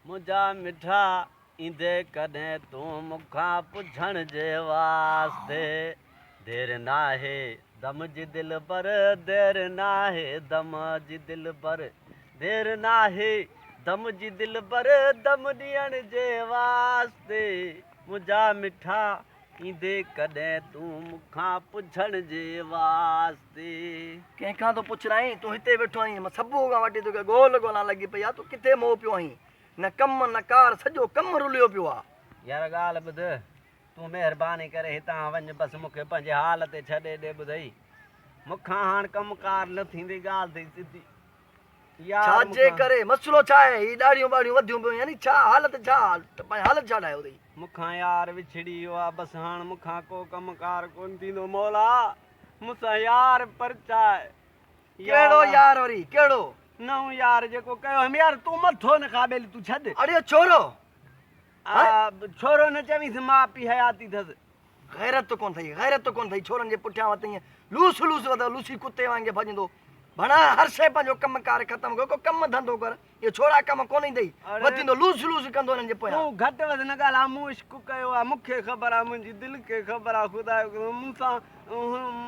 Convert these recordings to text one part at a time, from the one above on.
منهنجا مٺا ايندي ڪڏهن تون مون کان پڇڻ جي واسطي دير ناهي دم جي دلبر دير ناهي دم جي دلبر دير ناهي دم جي دلبر دم ڏيڻ جي واسطي منهنجا مٺا ايندي ڪڏهن تون مون کان پڇڻ جي واسطي. ڪنهن کان ٿو پڇرائين، تون هتي ويٺو آهين، مان صبح کان وٺي توکي ڳول ڳولان لڳي پئي آ، تون ڪٿي مئو پيو آهين، نه ڪم نه ڪار، سڄو ڪم رليو پيو آ. يار ڳالهه ٻڌ، تون مهرباني ڪري هتان وڃ، بس مون کي پنهنجي حال تي ڇڏي ڏي، ٻڌئي، مون کان هاڻ ڪم ڪار نه ٿيندي، ڳالهه ٿئي سڌي. يار ڇا مون جي کان. ڪري، مسئلو ڇا آهي، هي ڏاڙهيون ٻاڙهيون وڌيون پيون يعني ڇا حالت ڇا پنهنجي حالت ڇا ٺاهيو اٿئي. مون کان يار وڇڙي ويو آ بس هاڻ مون کان ڪو ڪم ڪار ڪونه ٿيندو مولا مون سان يار پرچاء. ڪهڙو يار وري ڪهڙو. نئون يار جيڪو ڪيو هيم يار تون مٿو نه کاء ٻيلي تون ڇڏ. اڙي ڇورو. آ ڇورو نه چوينس ماء پيء حياتي ٿس. غيرت ته ڪونه ٿئي، غيرت ته ڪونه ٿئي، ڇورن جي پٺيان وتين لوس لوس وتو لوسي ڪتي وانگي ڀڄندو. ڀڻا هر شيء پنهنجو ڪم ڪار ختم ڪيو، ڪو ڪم ڌنڌو ڪر، اهي ڇورا ڪم ڪونه ايندئي، وتيندو لوس لوس ڪندو انهن جي پويان. تون گهٽ وڌ نه ڳالهاء، مون عشق ڪيو آ، مون کي خبر آ، منهنجي دل کي خبر آ، خدا جو قسم مون سان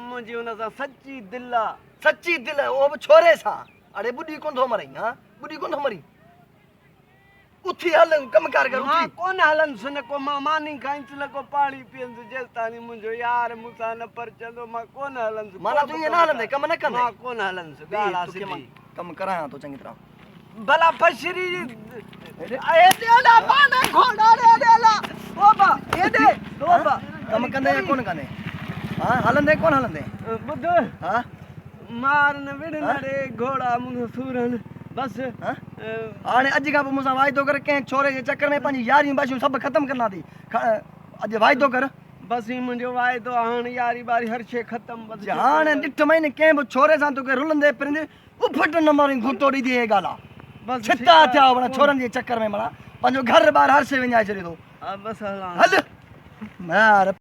منهنجي هن سان سچي دل آ. سچي دل، اهو به ڇوري سان، اڙي ٻڏي ڪونه ٿو مرين، ها ٻڏي ڪونه ٿو مرين. اٿي هل ڪم ڪار ڪر اٿي. مان ڪونه هلندس نه ڪو مان ماني کائينس نه ڪو پاڻي پيئندس جيستاڻي منهنجو يار مون سان نه پرچندو مان ڪونه هلندس. معنيٰ تون ائين نه هلندين ڪم نه ڪندين. مان ڪونه هلندس ڳالهه آ سڌي. ڪم ڪرايان ٿو چڱي طرح. ڀلا ڦشري جي هيڏي هلا پاڻ گهوڙا ڙي هيڏي هلا او با هيڏي او با. ڪم ڪندين يا ڪونه ڪندين ها هلندين ڪونه هلندين. ٻڌ ها. مار نه وڙهه نه ڙي گهوڙا منهن سورن بس. هاڻي اڄ کان پوء مون سان واعدو ڪر ڪنهن ڇوري جي چڪر ۾ پنهنجي ياريون باشيون سڀ ختم ڪندا ٿي اڄ واعدو ڪر. بس هي منهنجو واعدو آ هاڻ ياري ٻاري هر شيء ختم بس. جي هاڻ ڏٺ مئي نه ڪنهن به ڇوري سان توکي رلندي پرندي اڦٽ نه مارين گهوٽو ڏيندي هي ڳالهه آ ڇتا ٿيا هو معنيٰ ڇورن جي چڪر ۾ معنيٰ پنهنجو گهر ٻار هر شيء وڃائي ڇڏي ٿو. ها بس هلان. هل مار.